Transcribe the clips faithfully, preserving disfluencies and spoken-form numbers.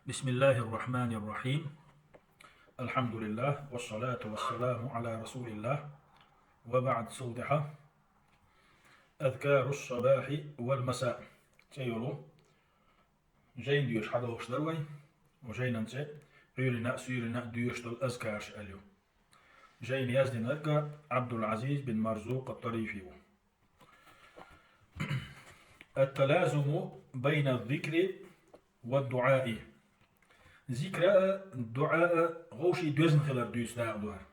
بسم الله الرحمن الرحيم. الحمد لله والصلاة والسلام على رسول الله. وبعد، султӀехьа أذكار الصباح والمساء цӀе йолу жайна доьшуш хьадогӀуш дара вай. Жайнан цӀе Ӏуьйранна а, суьйранна а доьшуш долу азкараш аьлла ю. Жайна яздинарг Ӏабдул-Ӏазиз бин Марзукъ ат-Тарифи ву. التلازم بين الذكر والدعاء. Зикра а, дуӀа а вовшийн доьзна хилар дуьйцу дакъа ду хӀара.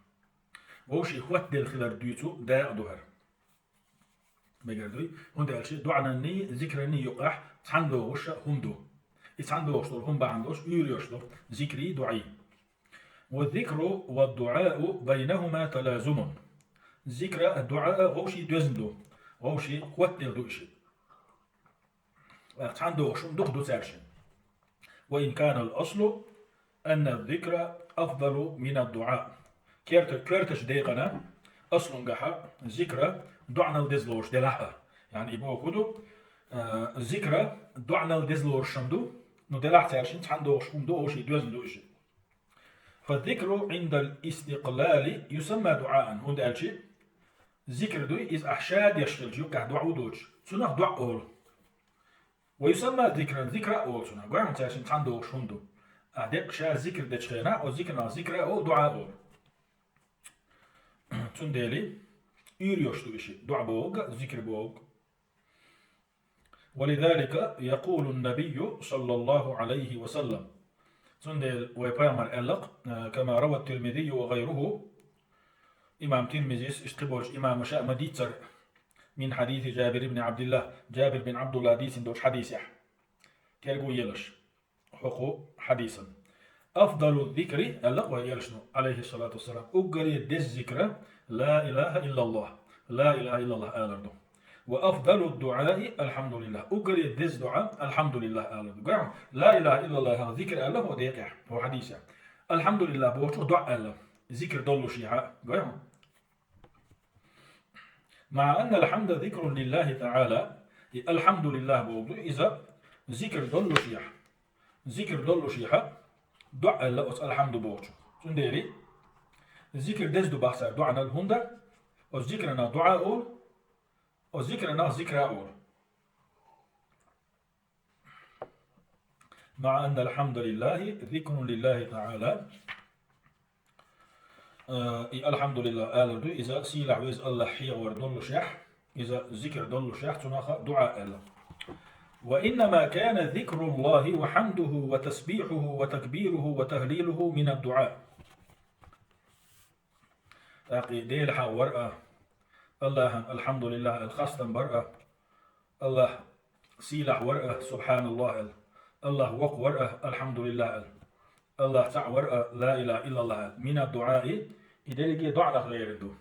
Вовшийн хӀоттаделла хилар дуьйцу дакъа ду хӀара. Мегар дуй? ХӀунда аьлча дуӀананний, зикранний юкъахь цхьаьна догӀуш хӀума ду. И цхьаьна догӀуш долу хӀума бахьана долуш уьйр йолуш ду зикрий, дуӀий. والذكر والدعاء بينهما تلازم. Зикра а, дуӀа а вовшийн доьзна ду. Вовшийн хӀоттаделла ду и шиъ. Цхьаьна догӀуш хӀума дукха ду цаьршинна. وإن كان الأصل أن الذكر أفضل من الدعاء. Керта-, коьртачу декъана аслунгахьа зикра дуӀанал деза лоруш делахь а. Яъни и боху ду, а, зикра дуӀанал деза лоруш ду, ну делахь цаьршинна цхьаьна догӀуш хӀума ду, вовшийн доьзна ду и шиъ. فالذكر عند الاستقلال يسمى دعاء. ХӀунда аьлча зикр дуй, иза ахь ша деш хилча юккъехь дуӀа ву доцуш, цунах дуӀа олу. ويسمى ذكرا, зикра а олу цунах. Гой хьуна, цаьршинна цхьаьна догӀуш хӀума ду. Ахь деккъа ша зикр дечу хенахь, оцу зикранах зикра а олу, дуӀа а олу. Цундела уьйр йолуш ду и шиъ, дуӀа бохург а, зикр бохург а. ولذلك يقول النبي صلى الله عليه وسلم. Цундела вай пайхамар аьлла-кх, كما روى الترمذي وغيره, имам Тирмизис, иштта кхиболчу имамаша а ма-дийццара, من حديث جابر بن عبد الله, Джабир бин Абдулла дийцина долчу хьадисехь. Кергу елаш хӀокху хьадисан. أفضل الذكر, аьлла-кх вай элчано, عليه الصلاة والسلام, уггаре деза зикра لا إله إلا الله, لا إله إلا الله алар ду. وأفضل الدعاء الحمد لله, уггаре деза дуӀа алхьамдулиллахӀ алар ду. Гой хьуна, لا إله إلا الله зикр аьлла хӀокху декъехь, хӀокху хьадисехь. АлхьамдулиллахӀ бохучух дуӀа аьлла, зикр доллушехь а. Гой хьуна. مع أن الحمد ذكر لله تعالى, и алхьамдулиллахӀ бохург ду иза зикр доллушехь, зикр доллушехь а дуӀа аьлла оцу алхьамду бохучух. Цундела зикр деза ду боху цара дуӀанал, хӀунда оцу зикранах дуӀа а олу, оцу зикранах зикра а олу. مع أن الحمد لله ذكر لله تعالى. Э, и алхьамдулиллахӀ алар ду, иза сийлахь веза АллахӀ хьехавар доллушехь, иза зикр доллушехь, цунах а дуӀа аьлла. وإنما كان ذكر الله وحمده وتسبيحه وتكبيره وتهليله من الدعاء. ТӀаккха и Дела хьехавар а, АллахӀан алхьамдулиллахӀ аьлла хастам бар а, АллахӀ сийлахь вар а, سبحان الله аьлла, АллахӀ воккха вар а, الحمد لله аьлла, АллахӀ цхьаъ вар а, لا إله إلا الله аьлла, من الدعاء, и дерриге а дуӀанах лерина ду.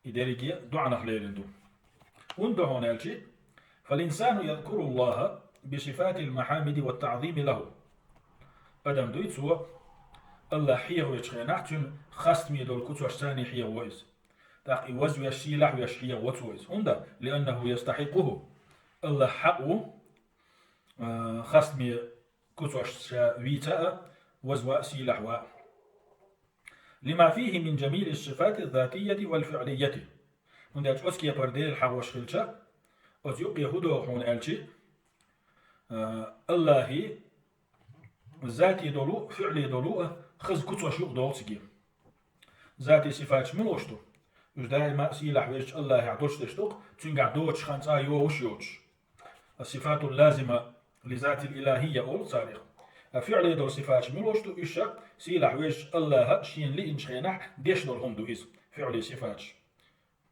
И дерриге а дуӀанах лерина ду. ХӀунда хьуна аьлча, فالإنسان يذكر الله بصفات المحامد والتعظيم له. Адам дуй, цо АллахӀ хьехавечу хенахь, цуьнан хастаме долу куцошца хьехаво иза. ТӀаккха и вазвеш, сийлахь веш хьехаво цо иза. ХӀунда? لأنه يستحقه. АллахӀ хьакъ ву, а, хастаме куцошца вийца а, вазван а, сийлахь ван а. لما فيه من جميل الصفات الذاتية والفعلية. ХӀунда аьлча оцу кепара Дела хьехош хилча, оцу юккъе хӀун догӀу хьуна аьлча, а, АллахӀан зати долу, фиъли долу а хаза куцош юкъа догӀу цига. Зати сифаташ муьлш ду? Уьш даима а сийлахь везачу АллахӀехь доцуш деш ду-кх, цуьнгахь доцуш хан цкъа а йогӀуш йоцуш. الصفات اللازمة للذات الإلهية олу царах. А фиъли долу сифаташ муьлш ду? Уьш а сийлахь везачу АллахӀа шена лиъначу хенахь деш долу хӀума ду иза, фиъли сифаташ.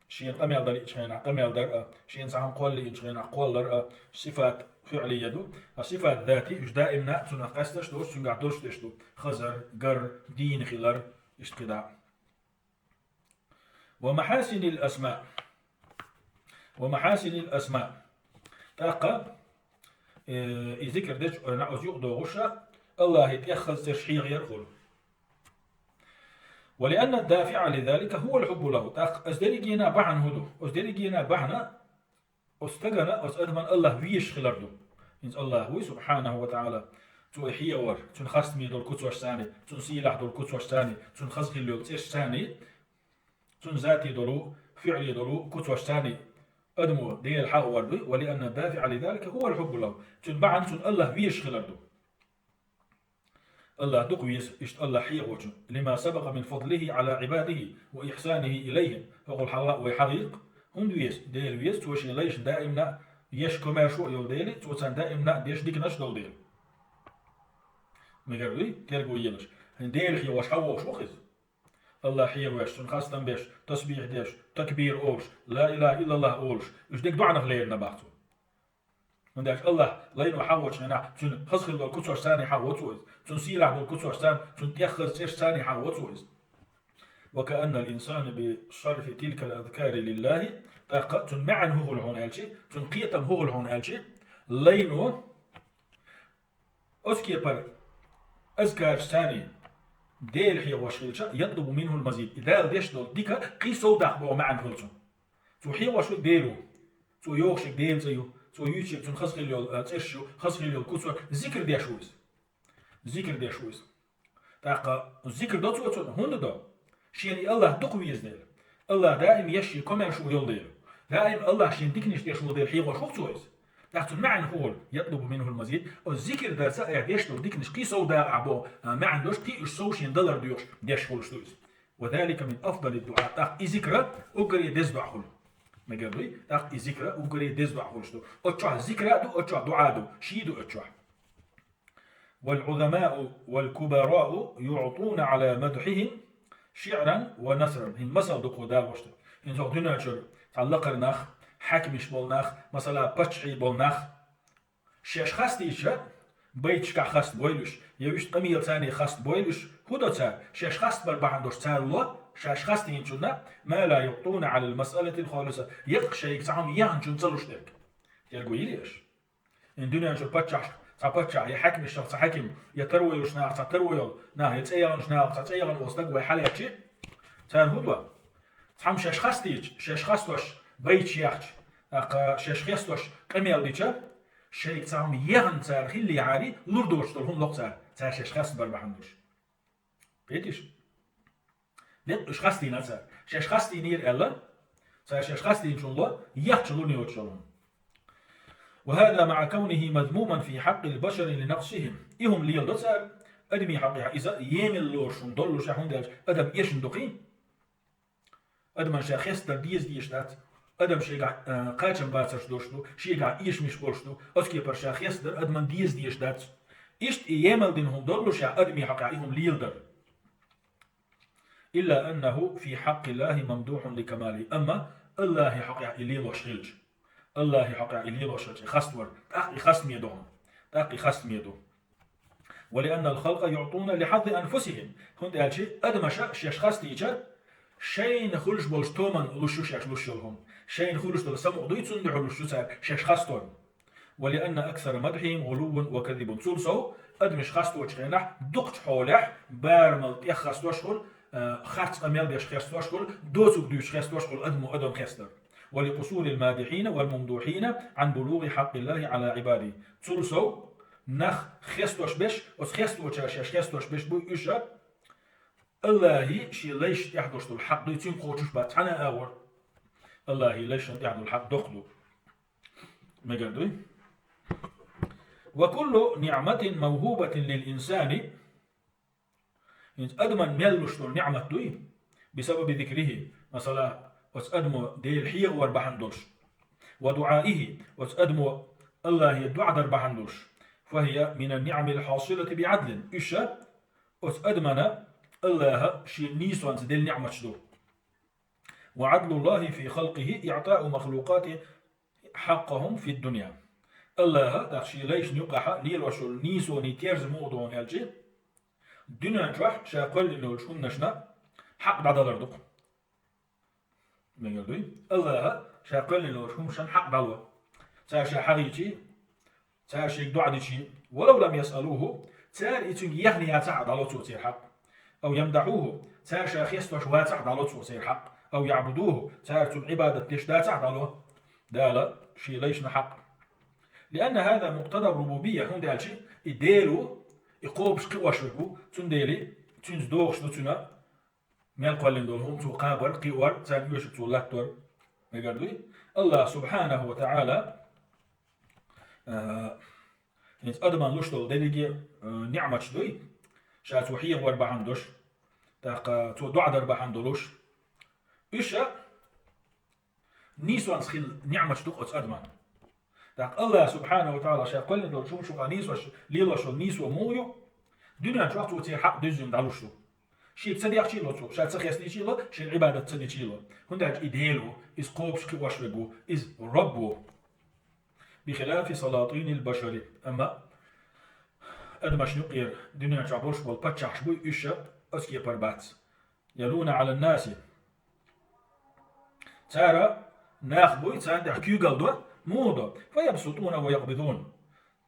Шена къамел дан лиъначу хенахь къамел дар а, шена цхьа хӀума кхолла лиъначу хенахь кхоллар а, сифат фиълия ду. А сифат зати, уьш даимна а цунах къаьсташ доцуш, цуьнгахь доцуш деш ду. Хазар, гар, дийна хилар, иштта кхидӀа. ومحاسن الأسماء. ومحاسن الأسماء. ТӀаккха, э, и зикр дечу хенахь оцу юкъа догӀуш а, АллахӀан тӀех хаза цӀераш хьехаяр а хуьлу. ولأن الدافع لذلك هو الحب له. ТӀаккха оцу дерригенан бахьана хӀун ду? Оцу дерригенан бахьана оцу стагана, оцу адаман АллахӀ везаш хилар ду. ХӀинца АллахӀ вуй, سبحانه وتعالى. цо хьехавар, цуьнан хастаме долу куцашцани, цуьнан сийлахь долу куцашцани, цуьнан хаза хилла йолу цӀершцани, цуьнан зате долу, фиъле долу куцашцани адамо Дела хьахор ду, ولأن الدافع لذلك هو الحب له. Цуьнан бахьана цунна АллахӀ везаш хилар ду. АллахӀ дукха веза, иштта АллахӀ хьехочун, لما سبق من فضله على عباده وإحسانه إليهم. ХӀокхул хьалха вай хьахийра, хӀунда веза? Дела веза, цо шен лайшна даимна еш комаьршо а йолу дела, цо царна даимна деш диканаш долу дела. Мегар дуй, терго елаш. Дела хьехош хьан вохуш ву хеза? АллахӀ хьехавеш, цунна хастам беш, тасбихь деш, такбир олуш, ла илаха иллаллахӀ олуш, уьш дерг доӀанах лерина бах цо. ХӀунда аьлча АллахӀ лайно хьахочу хенахь, цуьнан хаза хилла долу куцашцани хьахо цо иза, цуьнан сийлахь долу куцашцани, цуьнан тӀех хаза цӀершцани хьахо цо иза. وكأن الإنسان بصرف تلك الأذكار لله, тӀаккха цуьнан маьӀна хӀун хуьлу хьуна аьлчи, цуьнан кхетам хӀун хуьлу хьуна аьлчи, лайно оцу кепара азкарашцани Дела хьехош хилча, يطلب منه المزيد, и Дала деш долу дика кхин сов даккха боху маьӀна хуьлу цуьнан. Цо хьехош ву Дела ву. Цо йохуш ерг Делан цӀе ю. Цо юьйцуш ерг цуьнан хаза хилла йолу, а, цӀерш ю, хаза хилла йолу куцо, зикр деш ву иза. Зикр деш ву иза. ТӀаккха зикр до цо цунна, хӀунда до? Шена и АллахӀ дукха веза дела. АллахӀ даим еш шен комаьршо йолу дела. Даим АллахӀ шен диканаш деш волу дела хьехош ву цо иза. ТӀаккха цуьнан маьӀна хӀун хуьлу? يطلب منه المزيد. Оцу зикр дарца айхьа деш долу диканаш кхин сов даккха боху, а, маьӀна долуш, кхин уьш сов шена далар доьхуш деш хуьлуш ду иза. وذلك من أفضل الدعاء. ТӀаккха и зикр уггаре деза доӀа хуьлу. Мегар дуй? ТӀаккха и зикр уггаре деза доӀа хуьлуш ду. Оцу чохь зикр а ду, оцу чохь доӀа а ду. Ший ду оцу чохь. والعظماء والكبراء يعطون على مدحهم شعرا ونثرا. ХӀинца масал ду кху дагӀошта. ХӀинца хӀокху дуьнен чуьра цхьа лакхара нах, хьаькамаш болу нах, масала, паччахьий болу нах, шаьш хастийча, байташкахь хастабойла уьш, я вуьшта къамелаца хаста бойла уьш, хӀун до цара? Шаьш хастабар бахьана долуш цара ло, шаьш хастийначунна, ما لا يعطون على المسألة الخالصة, яккха шайга цхьа хӀума яханчунна ца луш дерг. Терго йилий аша? ХӀинца дуьнен чуьра паччахьашка цхьа паччахь, я хьаькамашкахь цхьа хьаькам, я тарвойлуш нахах цхьа тарвойлу нах, я цӀеяханаш нахах цхьа цӀеяхана волу стаг вай хьалаьцчи, цара хӀун до? Цхьамма шаьш хастийча, шаьш хастош байташ яхча, тӀаккха шаьш хестош къамел дича, шайга цхьа хӀума яхана цара хиллехьарий, лур доцуш долу хӀума ло-кх цара, цара шаьш хастабар бахьана долуш. Кхетий шу? Деккъа уьш хастийна цара. Шаьш хастийнера аьлла, цара шаьш хастийначунна ло, яхча лур йоцуш йолу хӀума. وهذا مع كونه مذموما في حق البشر لنقصهم. И хӀума леладо цара, адамийн хьокъехь иза емал лоруш хӀума доллушехь, хӀунда аьлча адам эшна ду-кх. Адаман ша хестадар деза дезаш дац. Адам шегахь, а, кхачам бацарш долуш ду, шегахь эшамаш болуш ду, оцу кепара ша хестадар адаман деза дезаш дац. Иштта и емал дина хӀума доллушехь, адамийн хьокъехь и хӀума леладар. إلا أنه في حق الله ممدوح لكماله. Амма АллахӀан хьокъехь и лелош хилча, АллахӀан хьокъехь и лелош хилча, и хастор, тӀаккха и хастаме ду хьуна. ТӀаккха и хастаме ду. ولأن الخلق يعطون لحظ أنفسهم. ХӀунда аьлча адамаша шаьш хастийча, шайна хуьлуш болчу томан луш ю шаьш луш йолу хӀума. Шайна хуьлуш долу самукъа дуй, цунна дуьхьал луш ю цара шаьш хастор. ولأن أكثر مدحهم غلو وكذب. Цул сов, адамаш хасточу хенахь, дукхачу хьолехь, барамал тӀех хастош хуьлу, а, харц къамел деш хестош хуьлу, доцург дуьйцуш хестош хуьлу адамо адам хестар. ولقصور المادحين والممدوحين عن بلوغ حق الله على عباده. Цул сов, нах хестош берш, оцу хесточара шаьш хестош берш бу уьш, АллахӀан шен лайшна тӀехь долуш долу хьакъ дуй, цуьнга кхочуш бац цхьана а агӀор. АллахӀан лайшна тӀехь долу хьакъ доккха ду. Мегар дуй? وكل نعمة موهوبة للإنسان. ХӀинца адаман мел луш долу ниӀмат дуй, بسبب ذكره, масала, оцу адамо Дела хьехавар бахьана долуш, ودعائه, оцу адамо АллахӀе доӀа дар бахьана долуш, فهي من النعم الحاصلة بعدل. Уьш оцу адамана АллахӀа шен нийсонца делла ниӀматаш ду. وعدل الله في خلقه إعطاء مخلوقاته حقهم في الدنيا. АллахӀа, тӀаккха шен лайшна юкъахь лелош йолу нийсонан терза муха ду аьлча, дуьнен чохь ша кхоьллина йолчу хӀуманашна хьакъ дӀадалар ду-кх. Мегар дуй? АллахӀа ша кхоьллина йолчу хӀуманашна хьакъ дӀало. Цара ша хьахийчий, цара шега доӀа дичий, ولو لم يسألوه, цара и цуьнга ехна яцахь а дӀало цо церан хьакъ. أو يمدحوه, цара ша хестош вацахь а дӀало цо церан хьакъ. أو يعبدوه, цара цунна Ӏибадат деш дацахь а дӀало Дала шен лайшна хьакъ. لأن هذا مقتضى الربوبية, хӀунда аьлча и Дела ву, И кхобуш кхиош верг ву, цундела цуьнца догӀуш ду цуьнан мел кхоьллина долу хӀума, цо кхабар, кхиор, царна оьшург цо латтор, мегар дуй. Аллах субхьанаху ва таӀала, а, хӀинца адаман луш долу дерриге, а, ниӀматаш дуй, ша цо хьехавар бахьана долуш, тӀаккха цо доӀа дар бахьана долуш. Уьш а нийсонца хилла ниӀматаш ду оцу адаман. ТӀаккха Аллах субхьанаху ва таӀала ша кхоьллина долчу хӀуманаш юкъа нийсош, лелош волу нийсо муха ю? Дуьнен чохь цо церан хьакъ дуьззина дӀалуш ду. Шега ца дехчий ло цо, ша ца хесничий ло, шен Ӏибадат ца дичий ло. ХӀунда аьлча и Дела ву, иза кхобуш кхиош верг ву, иза Рабб ву. Бихилафи салатинил башари. Амма адамашна юкъера дуьнен чохь болуш болу паччахьаш буй, уьш а оцу кепара бац. Ялуна Ӏалан-наси. Цара нах буй, царна тӀехь куьйгалла до, муха до. Фаябсутуна ва якъбидун.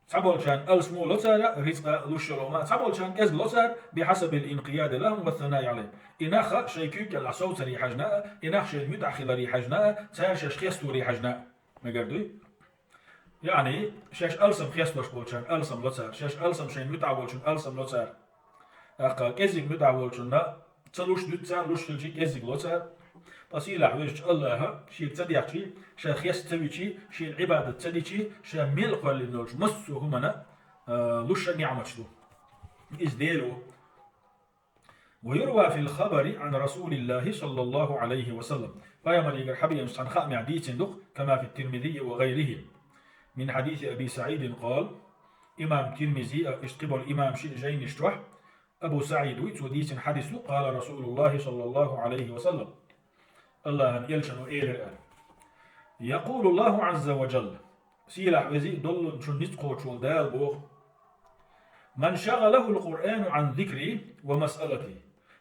Цхьаболчарна алсамо ло цара, рицкъа луш йолу хӀума, цхьаболчарна кӀезиг ло цара, бихьасабил инкъияди лахум ва санаи Ӏалайхим. И нах шайн куьйгаллехь совцаре хьаьжна а, и нах шайна муьтӀахь хиларе хьаьжна а, цара шаьш хесторе хьаьжна а. Мегар дуй? Яъни, шаьш алсам хестош болчарна алсам ло цара, шаьш алсам шайна муьтӀахь волчунна алсам ло цара. ТӀаккха кӀеззиг муьтӀахь волчунна ца луш дуьту цара, луш хилчий кӀеззиг ло цара. Ткъа сийлахь везачу Аллаха шега ца дехчий, ша хеста ца вичий, шена Ӏибадат ца дичий, ша мел кхоьллина йолчу массо а хӀуманна, а, луш а ниӀматаш ду. Иза Дела ву. Ва юрва фил хабари Ӏан Расулиллахи саллаллаху Ӏалайхи ва саллам. Пайхамарегара хьабеанчу цхьана хаамехь дийцина ду-кх, кама фи Тирмизийи ва гӀайрихи. Мин хьадиси Аби СаӀидин къала, имам Тирмизи а, иштта кхиболу имамаш а жайнаш чохь, Абу СаӀид вуй, цо дийцина хьадис ду, къала Расулуллахи саллаллаху Ӏалайхи ва саллам. Аллахьан элчано элира аьлла. Якъулуллаху Ӏазза ва жалла. Сийлахь вези а доллунчун ницкъ кхочуш волу Дала боху: «Ман шагӀалахул Къуръану Ӏан зикри ва масъалати».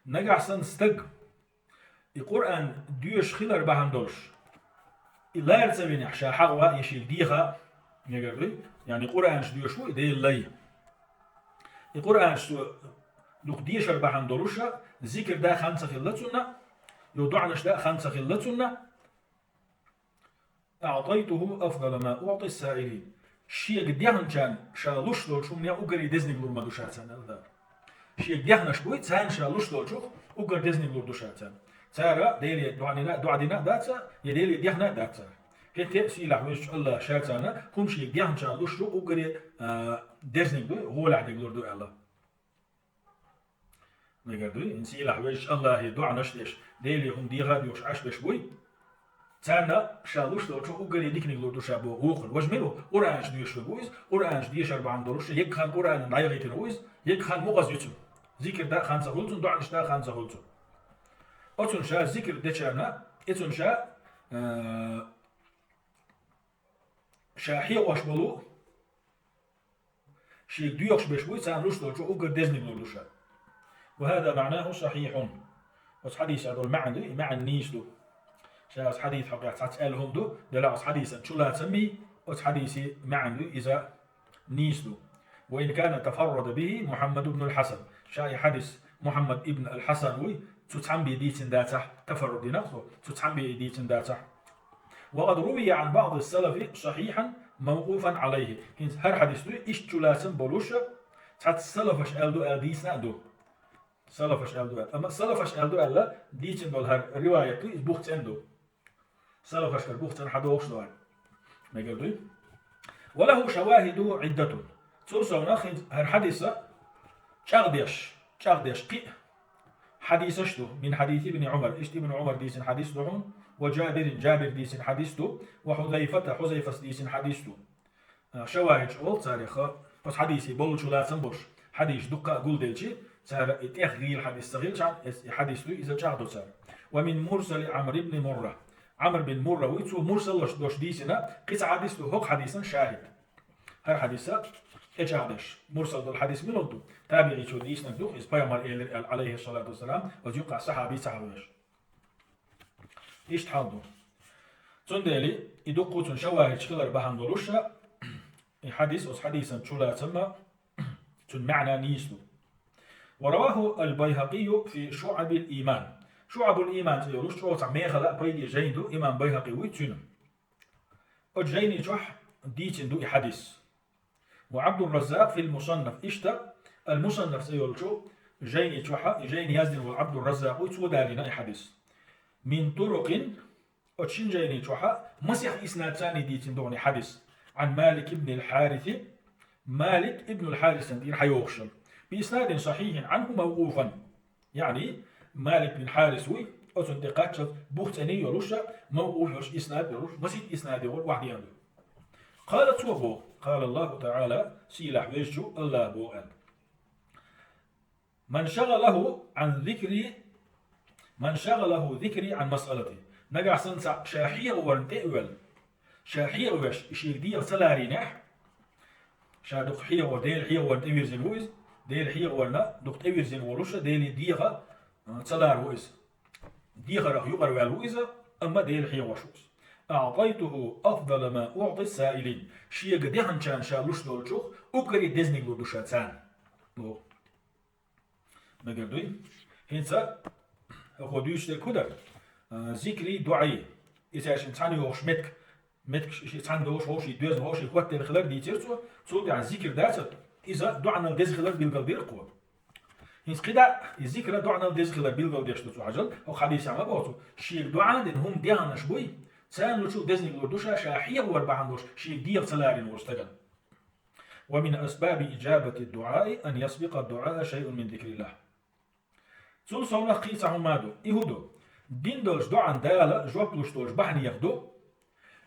Нагахь санна стаг, и Къуръан доьшуш хилар бахьана долуш, и лара ца винехь, ша хьагӀва, я шега деха, мегар дуй, яъни Къуръанаш доьшуш ву и Делан лай. И Къуръанаш цо дукха дешар бахьана долуш а, зикр дан хан ца хилла цунна, йо доӀанаш дан хан ца хилла цунна, «АӀтайтуху афдала ма уӀти ссаилин». Шега дехначарна ша луш долчу хӀуманех уггаре дезаниг лур ма ду ша царна, аьлла Дала. Шега дехнаш буй, царна ша луш долчух уггар дезаниг лур ду ша царна. Цара Деле доӀа дина, доӀа дина а дац цара, я Деле дехна а дац цара. ХӀетте а сийлахь везачу Аллаха ша царна хӀума шега дехначарна луш ду уггаре, а, дезаниг ду, гӀолехь дерг лур ду аьлла. Мегар дуй, хӀинца сийлахь везачу Аллахе доӀанаш деш, Деле хӀума деха а доьхуш Ӏаш берш буй. Царна ша луш долчу уггаре диканиг лур ду ша боху вукхунна. Важа мила ву? Къуръанаш доьшуш ву иза, Къуръанаш дешар бахьана долуш, еггахана Къуръанан дӀаяхийтина ву иза, еггахана мукъаза ю цунна. Зикр дан а хан ца хуьлу цунна, доӀанаш дан а хан ца хуьлу цунна. Оцунна ша зикр дечарна, и цунна ша, а, ша хьекъош болу, шега доьхуш берш буй, царна луш долчу уггар дезаниг лур ду ша. Ва хаза маънаху сахьихьун. Оцу хьадисехь долу маьӀна ду, и маьӀна нийса ду. Ша оцу хьадис хьокъехь цхьацца аьлла хӀума ду, делахь оцу хьадисан чулацам бий, оцу хьадисе маьӀна ду, иза нийса ду. Ва ин кана тафаррада бихи Мухьаммад ибн аль-Хьасан. Ша и хьадис Мухьаммад ибн аль-Хьасан вуй, цу цхьамбе дийцина дацахь, тафарруд дина цо, цу цхьамбе и дийцина дацахь. Ва къад рувия Ӏан баъди ссалафи сахьихьан мавкъуфан Ӏалайхи. ХӀинца хӀара хьадис дуй, иштта чулацам болуш, цхьацца салафаш аьлла ду аьлла дийцина а ду. Салафаш аьлла ду аьлла. Амма салафаш аьлла ду аьлла, дийцина долу хӀара риваят ду, иза бух цӀена ду. Салафашкара бух цӀена хьадогӀуш ду хӀара. Мегар дуй? Ва лаху шавахиду Ӏиддатун. Цул совнах хӀинца хӀара хьадиса чӀагӀдеш, чӀагӀдеш кхин а хьадисаш ду, мин хьадиси ибни Ӏумар, иштта ибн Ӏумар дийцина хьадис ду хьуна, ва Джабирин, Джабир дийцина хьадис ду, ва Хьузайфата, Хьузайфас дийцина хьадис ду. А, шавахидж олу царех, оцу хьадисе боллучу лацам болуш, хьадис дуккха а гулделчи, цара и тӀех гӀийла хьадис ца хилчахьана, эс и хьадис ду, иза чӀагӀдо цара. Ва мин мурсали Ӏамр ибн Мурра. Ӏамр бин Мурра вуй, цо мурсалаш дош дийцина, кхин цхьа хьадис ду хӀокху хьадисан шахид. ХӀара хьадиса тӀечӀагӀдеш. Мурсал долу хьадис мила ду? ТабиӀичо дийцинарг ду, иза пайхамар элира аьлла, Ӏалайхи салату вассалам, оцу юккъахь сахьаби ца хьавеш. Иштта хьал ду. Цундела и дуккху цунна шавахидж хилар бахьана долуш, и хьадис, оцу хьадисан чулацамма, цуьнан маьӀна нийса ду. Ва раваху аль-Байхакъийю фи ШуӀабил Ийман. ШуӀабул Ийман цӀе йолуш чӀогӀа цхьа мехала а пайде жайн ду, имам Байхакъи вуй цуьнан. Оцу жайни чохь дийцина ду и хьадис. Ва Ӏабдурраззакъ фил Мусаннаф, иштта Ал-Мусаннаф цӀе йолчу жайни чохьа, и жайни яздина волу Ӏабдур-Раззакъ вуй, цо далийна и хьадис. Мин турукъин, оцу шина жайни чохьа масех иснад царний дийцина догӀуна хьадис. Ан Малик ибн ал-Хьариси, Малик ибн ал-Хьарисана тӀера хьайогӀуш йолу. Би иснадин сахьихьин Ӏанху мавкъуфан. Яъни, Малик бин Хьарис вуй, оцунна тӀе кхаччалц бух цӀена йолуш, мавкъуф йолуш иснад йолуш, масийтта иснад йолуш ваьхьа деана ду. Къала цо боху, къала Аллаху ТаӀала, сийлахь везачу Аллах боху аьлла. Ман шагъалаху Ӏан зикри, ман шагъалаху зикри Ӏан масъалати. Нагахь санна цхьаъ ша хьехаварна тӀе а ваьлла, ша хьехавеш, и шега дегӀ ца ларийнехь, ша дукха хьехавар, Дела хьехаварна тӀевирзина ву иза, Дела хьехаварна дукха тӀевирзина волуш, Деле дегӀ, а, ца лара ву иза. ДегӀарах юкъара ваьлла ву иза, амма Дела хьехавеш ву иза. АӀтайтуху афдала ма уӀти саилин. Шега дехначарна ша луш долчух уггаре дезаниг лур ду ша царна. Боху. Мегар дуй? ХӀинца хӀокхо дуьйцуш дерг хӀун дара? А, зикри, дуӀаи. Иза шин цхьаьна йогӀуш меттиг, меттиг ши-, цхьаьна долуш, вовший доьзна, вовший хӀоттаделла хилар дийцира цо, цул тӀаьхьа зикр дацара, иза дуӀанал деза хилар билгалдира кхо. ХӀинца кхидӀа и зикра дуӀанал деза хилар билгалдеш ду цо хьажал, хӀокху хьадисехь ма боху цо, шега дуӀа а дина хӀума дехнарш буй, царна лучул дезаниг лур ду ша, ша хьехавар бахьана долуш, шега дегӀ ца ларийна волу стагана. Ва мин асбаби иджабати дуӀаи ан ясбикъа дуӀаа шайъун мин зикриллах. Цул совнах кхин а цхьа хӀума ду. И хӀун ду? Дина долчу доӀан Дала жоп луш долчу бахьанех ду.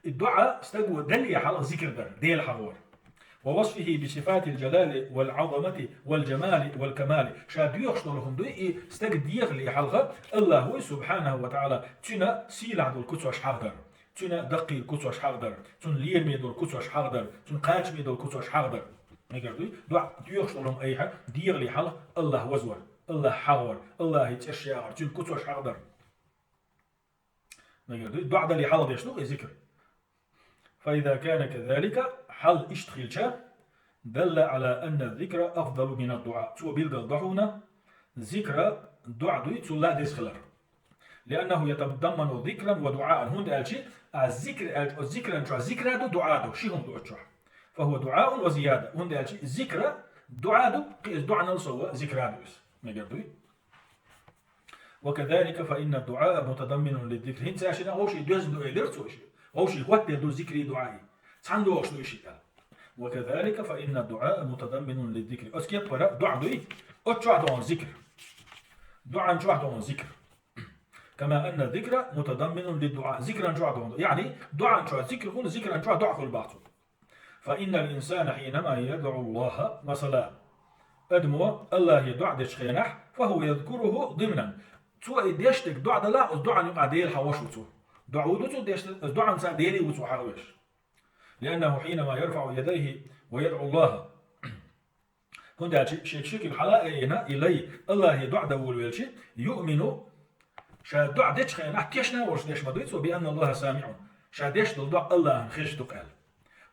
И доӀа стаго далле хьалха зикр дар, Дела хьахор. Ва васфихи би сифатил джалали вал Ӏазамати вал джамали вал камали. Ша доьхуш долу хӀума дуй, и стаг дехале хьалха Аллах вуй, субхьанаху ва таӀала, цуьнан сийлахь долу куцаш хьахадар. Цуьнан даккхийла куцаш хьахадар, цуьнан лераме долу куцаш хьахадар, цуьнан кхачаме долу куцаш хьахадар. Мегар дуй? ДоӀа доьхуш долу хӀума айхьа, дехале хьалха Аллах вазвар, Аллах хьахор, Аллахе цӀераш яхар, цуьнан куцаш хьахадар. Мегар дуй? ДоӀа далле хьалха деш ду и зикр. Фа иза кана казалика, хьал иштта хилча, далла ала анна зикра афдалу мина дуӀа. Цо билгал до хьуна, зикра доӀа дуй, цул а деза хилар. Лианнаху ятадамману зикран ва дуӀаан. ХӀунда аьлча, а зикр аьлча, оцу зикран чохь зикра ду, дуӀа ду, ши хӀума ду оцу чохь. Фа хӀуа дуӀаун ва зияда. ХӀунда аьлча зикра дуӀа ду, кхин иза дуӀанал сов зикра ду иза. Мегар дуй? Ва казалика фа инна дуӀаа мутадамминун лиззикр. ХӀинца шина вовший доьзна ду элира цо ши. Вовший хӀоттаделла ду зикри дуӀаи. Цхьаьна догӀуш ду и шиъ аьлла. Ва казалика фа инна дуӀаа мутадамминун лиззикр. Оцу кеппара доӀа дуй, оцу чохь догӀун зикр. ДоӀан чохь догӀун зикр. Кама анна зикра мутадамминун лиддуа. Зикран чохь догӀун. Яъни, доӀан чохь зикр хуьлу, зикран чохь доӀа хуьлу бах цо. Фа иннал инсана хьинама ядъу Аллаха, масала, адамо Аллахе доӀа дечу хенахь, фа хӀуа язкуруху димнан. Цо и деш дерг доӀа далахь, оцу доӀан юкъахь Дела хьахош ву цо. ДоӀа ву ду цо деш дерг, оцу доӀанца Деле ву цо хьахош. Лианнаху хьинама ярфаӀу ядайхи ва ядъу Аллаха. ХӀунда аьлча шега шикил хьала а айина, и лай Аллахе доӀа дан волавелча, юъмину, ша доӀа дечу хенахь тешна а волуш деш ма дуй цо, би анна Аллаха самиӀун, ша деш долу доӀа Аллахьан хезаш ду-кх аьлла.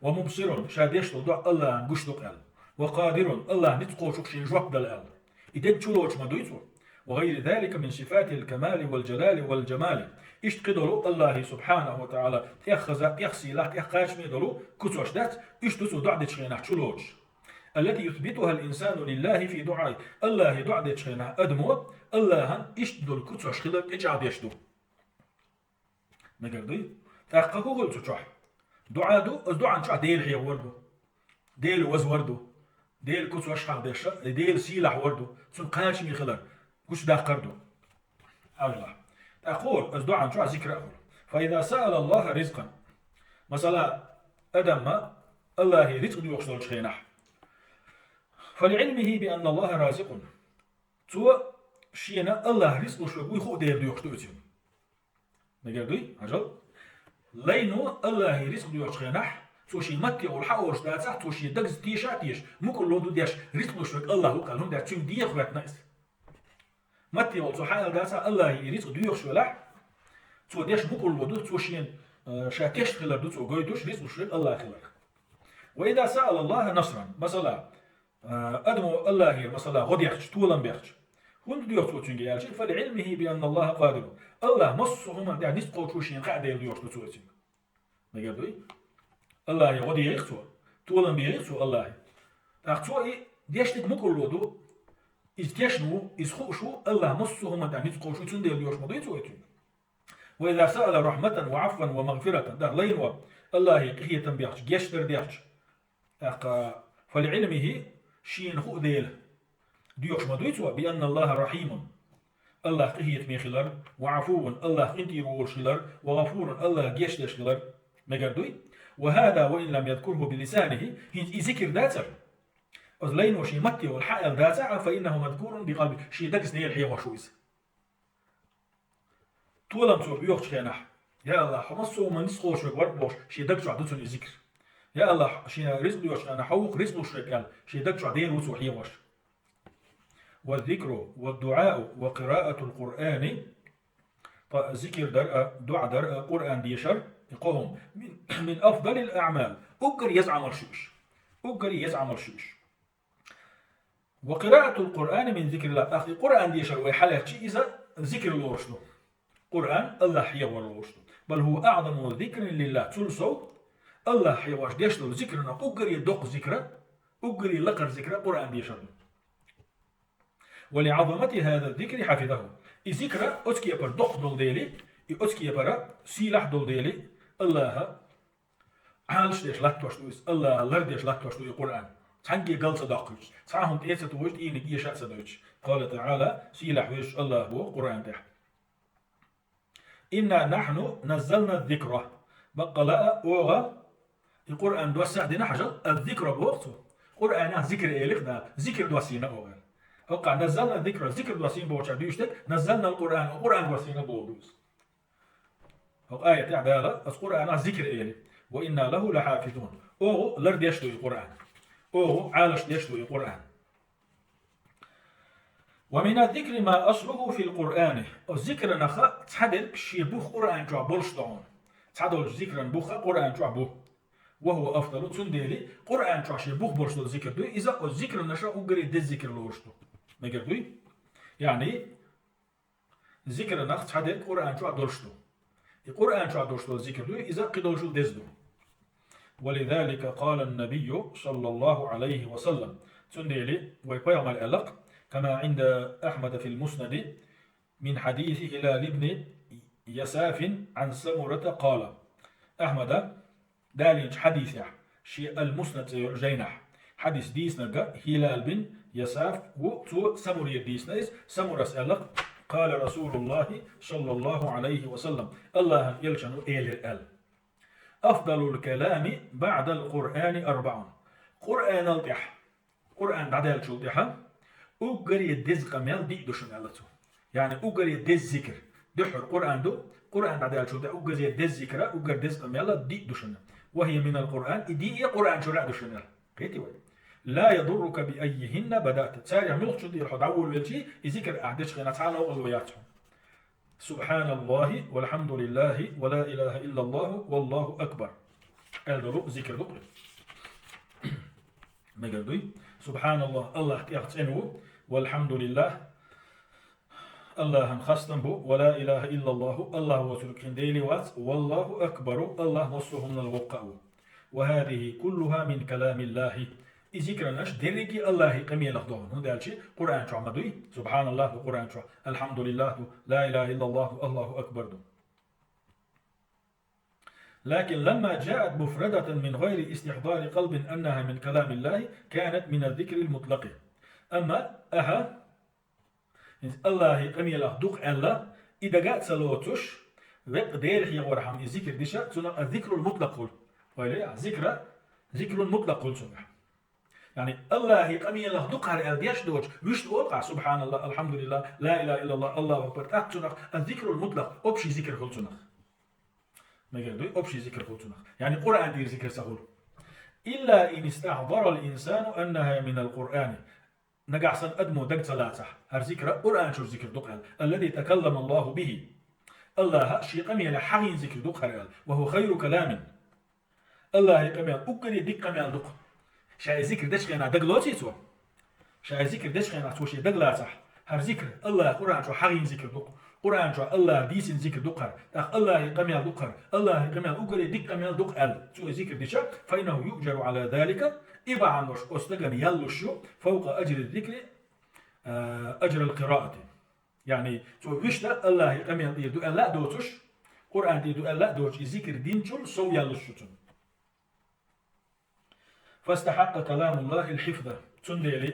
Ва мубсирун, ша деш долу доӀа Аллахьан гуш ду-кх аьлла. Ва къадирун, Аллахь ницкъ кхочух шен жоп дала аьлла. И дерг чулоцуш ма дуй цо. Ва гъайри залика мин сифатил камали вал джалали вал джамали. Иштта кхидолу Аллахьи субхьанаху ва таӀала тӀеххаза, тӀехсийлахь, тӀехкхачаме долу куцаш дац, уьш ду цо доӀа дечу хенахь чулоцуш. Аллати юсбитуха ал-инсану лиллахи фи дуӀаи. Аллахе доӀа дечу хенахь адамо Аллахьан иштта долу куцаш хилар тӀечӀагӀдеш ду. Мегар дуй? ТӀаккха хӀун хуьлу цу чохь? ДоӀа ду, оцу доӀан чохь Дела хьехавар ду. Дела вазвар ду. Дела куцаш хьахдеш, Дела сийлахь вар ду. Цунна кхачаме хилар гучудаккхар ду. Аллах. ТӀаккха хӀун хуьлу, оцу доӀан чохь зикра а хуьлу. Фа иза саала Аллаха ризкъан. Масала, адамма Аллахе рицкъ доьхуш долчу хенахь. Фа лиӀилмихи би анна Аллаха разикъун. Цо шена Аллах рицкъ луш верг вуй хуур дела доьхуш ду иза. Мегар дуй? Хьажал. Лайно Аллахе рицкъ доьхучу хенахь, цо шен матте волу хьаолуш дацахь, цо шен дагца теша а теша, мукъарло ду деш, рицкъ луш верг Аллах ву-кх аьлла, хӀунда аьлча цуьнга деха хӀоьттина иза. Матте волу цо хьааьлла дацахь, Аллахе и рицкъ доьхуш велахь, цо деш мукъарло ду, цо шен, э, ша тешна хилар ду цо гойтуш, рицкъ луш верг Аллах хилар. Ва иза саала Аллаха насран. Масала, а, адамо Аллахера, масала, гӀо дехча, толам бехча, хӀунда доьху цо цуьнга аьлча, фа лиӀилмихи би анна Аллаха къадирун. Аллах массо а хӀуманна тӀехь ницкъ кхочуш шена хаьа дела доьхуш ду цо цуьнга. Мегар дуй? Аллахе гӀо дехийх цо, толам бехийх цо Аллахе. ТӀаккха цо и Деш дерг мукӀарло ду, иза тешна ву, иза хууш ву, АллахӀ массо а хӀуманна тӀехь ницкъ кховдаш ву, цундела доьшуш ма дуй цо оцу. وإذا سأل رحمة وعفوا ومغفرة, тӀаккха лайно АллахӀе къинхетам бехча, гечдар дехча, тӀаккха فلعلمه, шена хуу дела, доьшуш ма дуй цо, بأن الله رحيم, АллахӀ къинхетаме хилар, وعفو, АллахӀ къинтӀера волуш хилар, وغفور, АллахӀ гечдеш хилар, мегар дуй? وهذا وإن لم يذكره بلسانه, хӀинца и зикр дацара, оцу лайно шен матте волу хьааьлла дацахь а, فإنه مذكور بقلبه, шен дагца нера хьехош ву иза. Толам цо боьхучу хенахь, я АллахӀ, хьо массо а хӀуманна ницкъ кховдаш верг вара бохуш, шен даг чохь ду цуьнан и зикр. Я АллахӀ, шен ризкъ доьхучу хенахь, хьо ву-кх ризкъ луш верг аьлла, шен даг чохь дера ву цо хьехош. والذكر والدعاء وقراءة القرآن, ткъа зикр дар а, дуӀа дар а, Къуръан дешар, и кхо хӀума, من, من أفضل الأعمال, уггаре еза Ӏамалш ю уьш. Уггаре еза Ӏамалш ю уьш. وقراءة القرآن من ذكر الله. ТӀаккха и Къуръан дешар вай хьалаьцча, иза зикр лоруш ду. Къуръан АллахӀ хьехор лоруш ду. بل هو أعظم ذكر لله. Цул сов, АллахӀ хьехош деш долу зикранах уггаре доккха зикра, уггаре лакхара зикра Къуръан дешар ду. ولعظمة هذا الذكر حفظه. И зикра оцу кепара доккха долу дели, и оцу кепара сийлахь долу дели, АллахӀа Ӏалаш деш латтош ду иза, АллахӀа лардеш латтош ду и Къуръан. Цхьаьнгге гал ца доккхуьйтуш, цхьа а хӀума тӀе а ца тухуьйтуш, дийна геша а ца дойтуш. قال تعالى, сийлахь везачу АллахӀа боху Къуръан тӀехь: إنا نحن نزلنا الذكر. Баккъала а, оха и Къуръан доссийна дина хьажал, الذكر боху цо. Къуръанах зикр элира Дала, зикр доссийна оха. ХӀокху نزلنا الذكر, зикр доссийна бохучохь дуьйцуш дерг, نزلنا القرآن, Къуръан доссийна боху ду иза. ХӀокху аятехь Дала оцу Къуръанах зикр эли: وإنا له لحافظون. Оха лардеш ду и Къуръан. Оха Ӏалаш деш ду и Къуръан. ومن الذكر ما أصله في القرآن. Оцу зикранах цхьадерг шен бух Къуръан чохь болуш ду хьуна. Цхьадолчу зикран бух Къуръан чохь бу. وهو أفضل, цундела Къуръан чохь шен бух болуш долу зикр дуй, иза оцу зикранашах уггаре деза зикр лоруш ду. Мегар дуй? Яъни, зикранах цхьадерг Къуръан чохь долуш ду. И Къуръан чохь долуш долу зикр дуй, иза кхидолчул деза ду. ولذلك قال النبي صلى الله عليه وسلم. Цундела вай пайхамар аьлла-кх, كما عند أحمد في المسند من حديث هلال بن يساف عن سمرة قال. Ахьмада далийначу хьадисехь, шен Ал-Муснад цӀе йолу жайнахь, хьадис дийцинарг ХӀилал бин Ясаф ву, цо Самурера дийцина иза, Самурас аьлла-кх: قال رسول الله صلى الله عليه وسلم, АллахӀан элчано элира аьлла: أفضل الكلام بعد القرآن أربع. Къуръанал тӀехь, Къуръан дӀадаьллачул тӀаьхьа уггаре деза къамел диъ ду шуна аьлла цо. Яъни уггаре деза зикр. Дуьххьара Къуръан ду, Къуръан дӀадаьллачул тӀаьхьа уггаре деза зикра, уггар деза къамел диъ ду шуна. وهي من القرآن, и диъ а Къуръан чуьра а ду шуна аьлла. Кхетий вай? لا يضرك بأيهن بدأت. Царех муьлххачун тӀера хьо дӀаволавелчий, и зикр ахь дечу хенахь цхьа а новкъарло яц хьуна. سبحان الله والحمد لله ولا إله إلا الله والله أكبر. Аьлла долу зикр ду-кх. Мегар дуй? سبحان الله, АллахӀ тӀех цӀена ву, والحمد لله, АллахӀан хастам бу, ولا إله إلا الله, АллахӀ воцург кхин Дела вац, والله أكبر, АллахӀ массо а хӀуманал воккха а ву. وهذه كلها من كلام الله. И зикранаш дерриге а АллахӀан къамелах ду хьуна, хӀунда аьлча Къуръан чохь ма дуй, سبحان الله ду Къуръан чохь, الحمد لله ду, لا إله إلا الله ду, الله أكبر ду. لكن لما جاءت مفردة من غير استحضار قلب أنها من كلام الله كانت من الذكر المطلق. Амма ахьа, хӀинца АллахӀан къамелах ду-кх аьлла, и дага а ца лоцуш, веккъа Дела хьехорхьама и зикр дича, цунах الذكر المطلق хуьлу. Ойла е, зикра, ذكر مطلق хуьлу цунах. Яъни АллахӀан къамелах ду-кх хӀара аьлла деш доцуш, вуьшта олу-кх ахь: سبحان الله, الحمد لله, لا إله إلا الله, الله أكبر, тӀаккха цунах الذكر المطلق, общий зикр хуьлу цунах. Мегар дуй, общий зикр хуьлу цунах. Яъни Къуръан тӀера зикр ца хуьлу. إلا إن استحضر الإنسان أنها من القرآن. Нагахь санна адамо даг ца лацахь, хӀара зикра Къуръан чуьра зикр ду-кх аьлла, الذي تكلم الله به. АллахӀа шен къамелехь хьахийна зикр ду-кх хӀара аьлла, وهو خير كلام. АллахӀан къамел уггаре дика къамел ду-кх. Ша и зикр дечу хенахь даг лоций цо? Ша и зикр дечу хенахь цо шен даг лацахь, хӀара зикр АллахӀа Къуръан чу хьахийна зикр ду-кх. Къуръан чу Аллахьа дийцина зикр ду-кх хӀара, тӀаккха Аллахьа къамел ду-кх хӀара, Аллахьа къамел уггаре дика къамел ду-кх аьлла, цо и зикр дича, فإنه يؤجر على ذلك, и бахьан долуш оцу стагана яьллуш ю, فوق أجر الذكر, а, أجر القراءة. Яъни, цо вуьшта Аллахьа къамел тӀера ду аьлла а доцуш, Къуръан тӀера ду аьлла а доцуш, и зикр динчул сов яьллуш ю цунна. فاستحق كلام الله الحفظ. Цундела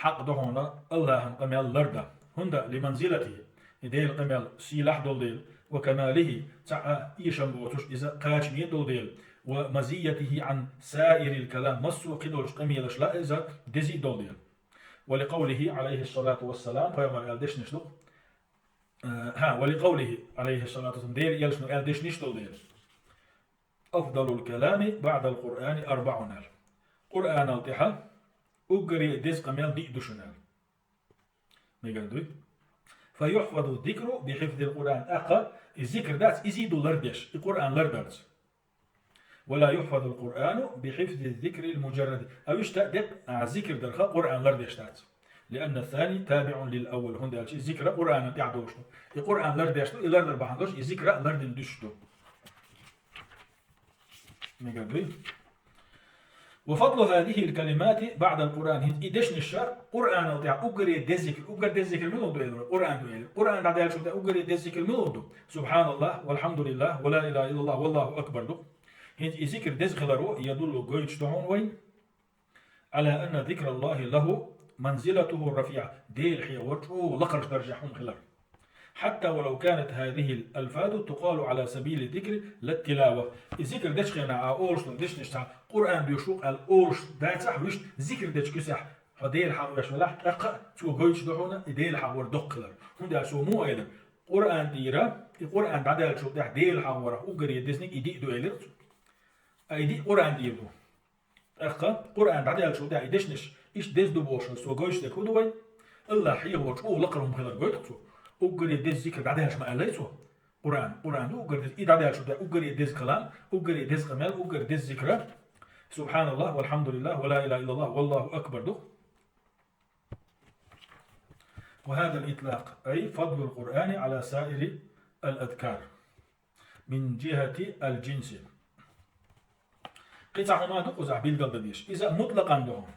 хьакъ ду хьуна Аллахьан къамел лардан. ХӀунда لمنزلته, и Делан къамел сийлахь долу дела, وكماله, цхьа а эшам боцуш иза кхачаме долу дела, ومزيته عن سائر الكلام, массо а кхидолчу къамелашла иза дезий долу дела. ولقوله عليه الصلاة والسلام, пайхамар аьлла дешнаш ду-кх. Э, хӀа, ولقوله عليه الصلاة والسلام, Делан элчано аьлла дешнаш долу дела. أفضل الكلام بعد القرآن أربع аьлла. Къуръанал тӀаьхьа уггаре деза къамел диъ ду шуна аьлла. Мегар дуй? فيحفظ الذكر بحفظ القرآن. ТӀаккха и зикр дац, изий ду лардеш, и Къуръан лардарца. ولا يحفظ القرآن بحفظ الذكر المجرد. А вуьшта декъ, а, зикр дарха Къуръан лардеш дац. لأن الثاني تابع للأول. ХӀунда аьлча и зикра Къуръанан тӀехь долуш ду. И Къуръан лардеш ду, и лардар бахьана долуш, и зикра лардина дуьсуш ду. Мегар дуй? وفضل هذه الكلمات بعد القرآن. ХӀинца и дешнаш ша Къуръанал тӀехь уггаре деза зикр, уггар деза зикр мила ду элира? Къуръан ду элира. Къуръан дӀадаьллачул тӀехь уггаре деза зикр мила ду? سبحان الله، والحمد لله، ولا إله إلا الله، والله أكبر ду. ХӀинца и зикр деза хиларо يدل, гойтуш ду хьуна вайна, على أن ذكر الله له منزلته الرفيعة. Дела хьехор чӀогӀа лакхарчу даржехь хӀума хилар. حتى ولو كانت هذه الألفاظ تقال على سبيل الذكر لا التلاوة. И зикр дечу хенахь а олуш долу дешнаш цхьа Къуръан доьшуш ву аьлла олуш дацахь, вуьшта зикр дечу куьсехь хьо Дела хьахавеш велахь, тӀаккха а цо гойтуш ду хьуна и Дела хьахор доккха хилар. ХӀунда аьлча цо муха элира? Къуръан тӀера, и Къуръан дӀадаьллачул тӀехь Дела хьахорах уггаре дезаниг и диъ ду элира цо. А и диъ Къуръан тӀера ду. ТӀаккха Къуръан дӀадаьллачул тӀехь и дешнаш иштта деза ду бохуш, цо гойтуш дерг хӀун ду вай? Аллахь хьехор чӀогӀа лакхара хӀума хилар гойту цо. Уггаре деза зикр дӀадаьлча ма аьллай цо. Къуръан, Къуръан ду уггаре деза. И дӀадаьллачул тӀехь уггаре деза калам, уггаре деза къамел, уггаре деза зикра. سبحان الله، والحمد لله، ولا إله إلا الله، والله أكبر ду. وهذا الإطلاق، أي فضل القرآن على سائر الأذكار. من جهة الجنس. Кхин цхьа хӀума ду кхузахь билгалдан дезаш. Иза мутлакъан ду хьуна.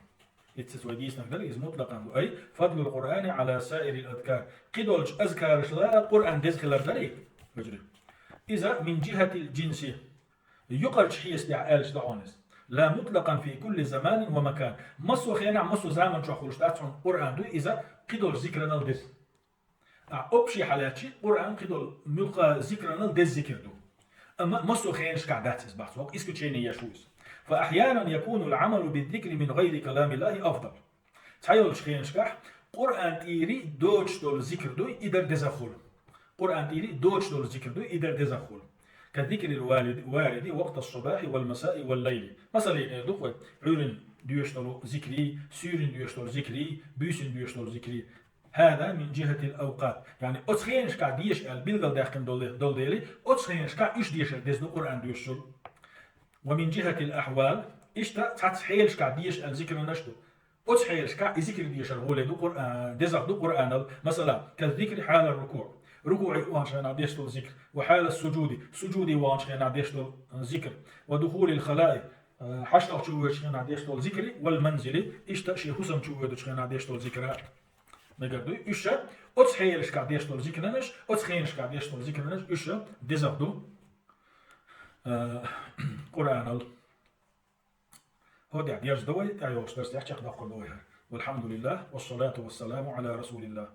Ицца вай дийцинарг дара, иза мутлакъан ду. أي فضل القرآن على سائر الأذكار. Кхидолчу азкарашла Къуръан деза хилар дарий? Вежарий. Иза من جهة الجنس. Юкъарчу хьесапехь аьлча ду хьуна иза. لا مطلقا في كل زمان ومكان. Массо а хенахь, массо а заман чохь хуьлуш дац хьуна Къуръан ду иза кхидолчу зикранал деза. А общий хьалаьцчи, Къуръан кхидолу муьлхха зикранал деза зикр ду. Амма массо а хенашкахь дац иза бахьа, хӀокху исключение еш ву иза. فأحيانا يكون العمل بالذكر من غير كلام الله أفضل. Цхьайолчу хенашкахь Къуръан тӀера доцуш долу зикр дуй, и дар деза хуьлу. Къуръан тӀера доцуш долу зикр дуй, и дар деза хуьлу. كذكر الوالد، الوارد وقت الصباح والمساء والليل. Масала, эр ду-кх вай, Ӏуьйрана доьшуш долу зикрий, суьйрана доьшуш долу зикрий, буьйсанна доьшуш долу зикрий. هذا من جهة الأوقات. Яъни оцу хенашкахь деша аьлла билгалдаьккхина долу, долу дела, оцу хенашкахь уьш дешар деза ду Къуръан доьшучул. ومن جهة الأحوال, иштта цхьацца хьелашкахь деша аьлла зикранаш ду. Оцу хьелашкахь и зикр дешар гӀоле ду Къуръан, дезах ду Къуръанал. Масала, كالذكر حال الركوع. РукуӀе ваханчу хенахь деш долу зикр. وحال السجود. Сужуде ваханчу хенахь деш долу зикр. ودخول الخلاء. Э, хьаштагӀ чу воьдучу хенахь деш долу зикри, والمنزل, иштта шен хӀусам чу воьдучу хенахь деш долу зикра. Мегар дуй, уьш ша оцу хьелашкахь деш долу зикранаш, оцу хенашкахь деш долу зикранаш, уьш ша дезах ду, э, Къуръанал. ХӀокху тӀехь дерзадо вай, тӀаьхьа йолчу дарсехь чекхдоккхур ду вай хӀара. والحمد لله، والصلاة والسلام على رسول الله.